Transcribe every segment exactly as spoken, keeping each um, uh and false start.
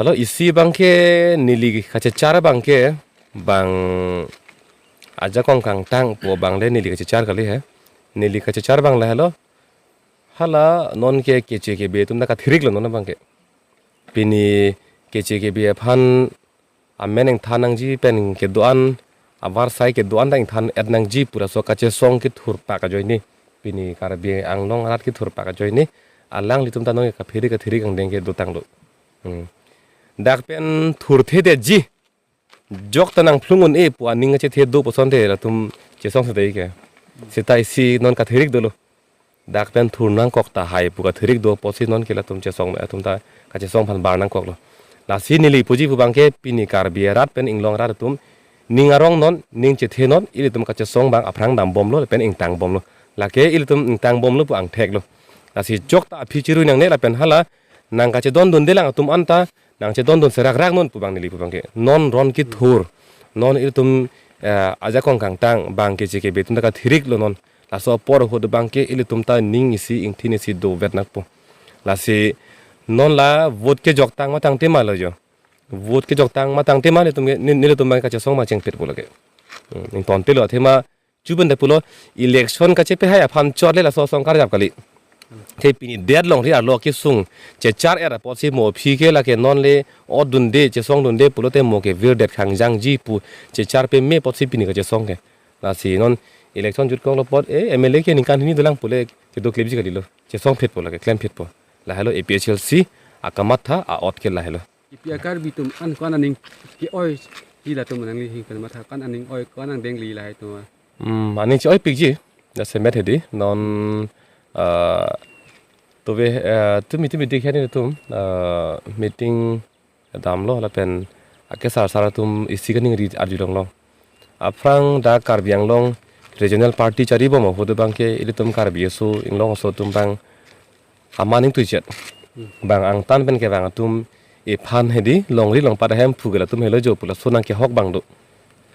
Halo, isi abangke neli kachechar abangke bang ajakong kangtang pu abang le neli kachechar kali he. Neli kachechar abang lahelo. Hala non ke K C K B atum ta kathirik lo non abangke. Pini K C K B aphan amen ingthan nangji pen kedo-an, avarsai kedo-an ta ingthan et nangji pu laso kachesong kethur pak ajoine. Pini Karbi Anglong arat kethur pak ajoine. Alanglitum ta non ke kaphere kathirik angdeng ke dotang lo. Hmm. Dak pen thurthedetji. Jok ta nangphlung un-e pu aning kachethe do pu asonte latum chesong sedai ke. Seta isi non kathirik dolo. Dak pen thur nangkok tahai pu kathirik do pusi non ke latum chesong atum ta kachesong aphan bar nangkoklo. Lasi neli puji pu abangke pini Karbi arat pen inglong arat atum ning arong non, ning chethe non, ilitum kachesong abang aphrang dambomlo lapen ingtangbomlo. Lake ilitum ingtangbomlo pu angthek lo. Lasi jok ta aphi chiru nangne lapen hala nangkachedondunde lang atum anta nangchedondun serak rak non pu abang neli pu abangke. Non ron kethur. Non ilitum, eh, ajakong kangtang abang K C K B atum ta kathirik lo non. Laso apor ahut abangke ilitum ta ning isi ingthin isi dovet nangpo. Lasi non la vote kejoktang ma tangte ma lo jo. Vote kejoktang ma tangte ma nelitum ke, ne-, nelitum abang kachesong ma chengpet po lake. Hmm, ingtonte lo athema chuben de pulo election kachepehai aphan chot le laso asong karjap kali. Te pini det longri arlo kesung chechar er apotsi mo aphi ke lake non le odunde chesongdunde pulote mo ke virdet khangjangji pu chechar peme apotsi pini kachesong ke. Lasi non election jutkoklo apot, eh, M L A ke ningkan hini dolang pule kedoklipji kalilo. Chesongphet po lake, klemphet po. Lahelo A P H L C akamatha a-ot ke lahelo. Ipi a-Karbi atum an ko-an aning ke-oiji latum nangli hingpen matha ko-an aning oi ko-an angdeng li lahai atum. Hmm, aning che-oipikji. Jasemet hedi. Non, ah, tove, ah, tumi tumi dikhen nelitum, ah, meeting damlo lapen akesar sar atum isi kaningri arjulonglo. Aphrang dak Karbi Anglong regional party charibom ahut abangke ilitum Karbi aso inglong aso atum abang aman ingtuichet. Bang angtan pen kevang atum iphan hedi longri longpat ahemphu ke latum helo jo pu laso nangkehok abang do.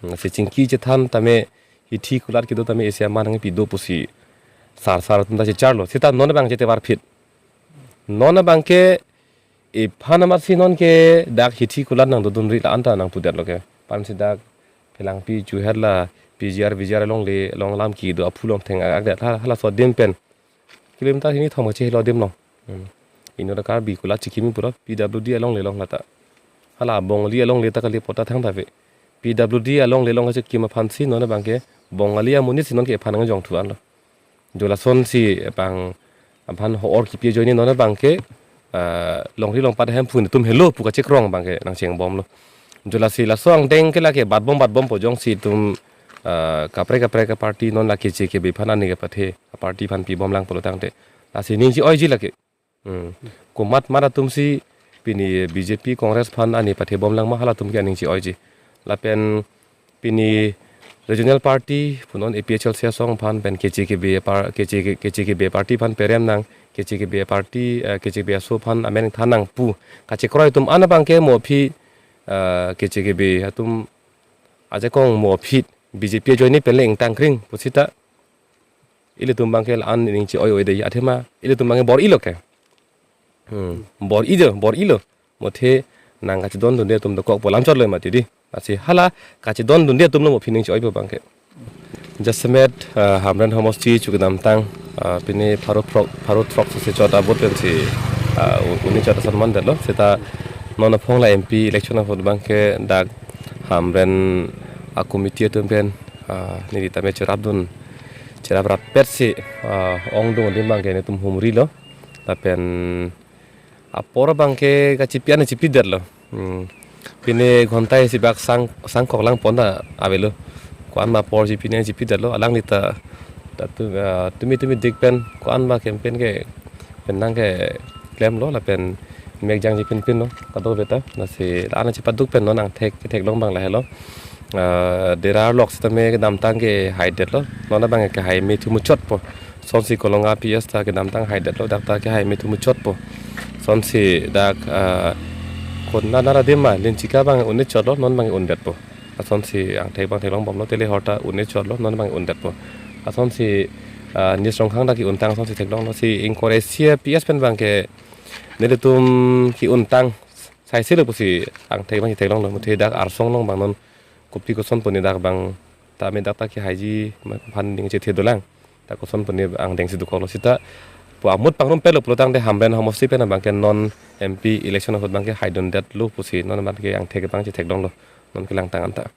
Hmm, si chingki chethan tame hithi kulat kedo tame isi aman nangpi do pusi sar sar atum ta checharlo. Seta non abang chetevar phit. Non abangke iphan amatsi non ke dak hithi kulat nangdodunri la-an ta nangpudetlo ke. Pensi dak Phelangpi chuher la P G R V G R alongle along lam kedo aphu longtheng akdet hala, halaso adim pen kilometer hini thom kachehelo adim along. Hmm. Inut a-Karbi kulat chikimi pura P W D alongle along lata. Hala Bongali alongle ta kali pota thangta ave. P W D alongle along kachikim aphansi non abangke Bongali amonit si non ke iphan nangjongthu anlo. Jo lasonsi abang aphan ho-or kipi ajoine non abangke, ah, longri longpat ahemphu atum helo pu kachekrong abangke nangchengbomlo. Jo lasi laso angdeng ke lake batbom batbompo jongsi itum, ah, kaprek kaprek a-party non la K C K B aphan ani kepathe a-party aphan pibomlang pulo tangte. Lasi ning che-oiji lake. Hmm. Komat mat atumsi pini B J P Congress aphan ani pathebomlang ma halatum ke aning che-oiji. Lapen pini regional party punon A P H L C asong aphan pen K C K B par-, K C K, K C K B party aphan perem nang, K C K B party, eh, K C K B aso aphan amen ingthan nang pu kachekroi atum an abangke mo aphi, eh, K C K B atum ajakong mo aphi B J P ajoine pen le ingtangkring pusita ilitum abangke la-an ning che-oi-oi dei athema ilitum abangke bor-ilo ke. Hmm, bor-ijo, bor-ilo. Mothe nangkachedondunde atum dokokpo lamchotlo mati di. Lasi hala kachedondunde atumlo mo aphi ning che-oipo abangke. Jasemet, ah, Hamren homosti chu kedamtang, ah, pini pharo throk, pharo throk si chot abot pensi, ah, u-, uni chot ason mandetlo. Seta non aphong la M P election ahut abangke dak Hamren a-committee atum pen, ah, neli tame cherapdun, cherap rappetsi, ah, ongdung adim abangke netum humrilo. Lapen apor abangke kachipi ani chipidetlo. Hmm. Pini ghonta isi bak sang, sangkok lang pon ta avelo. Ko-an ma apor chipi ani chipidetlo. Alangli ta, ta tu, ah, tumi tumi dik pen ko-an ma campaign ke pen nangkeklemlo lapen mek jangji pinpinlo. Kadokave ta. Lasi la-an chipaduk pen non angthek, ketheklong abang lahelo. Ah, Dera lok sitame kedamtang kehaidetlo. Non abang kehai methu muchotpo. Sonsi Kolonga P S ta kedamtang haidetlo, dak ta kehai methu muchotpo. Sonsi dak, ah, kona nara dema Linchika abang un-e chotlo, non abang undetpo. Asonsi angthek abang theklongbomlo, Telehor ta un-e chotlo, non abang undetpo. Asonsi, ah, Nis Rongkhang ta ke-untang asonsi theklonglo, si ingkoi ra isi P S pen abangke nelitum ke-untang saise lo pusi angthek abang theklonglo. Muthe dak Arsong along abang non kopi koson puni dak abang ta me dak ta kehaiji aphan ning chethe dolang. Ta koson puni angdeng si dukoklo seta pu amut pangrum pelo pulotangte Hamren homosti pen abang ke non M P election ahut abang ke haidundetlo pusi non abang ke angthek abang chetheklonglo. Non kelangtang anta.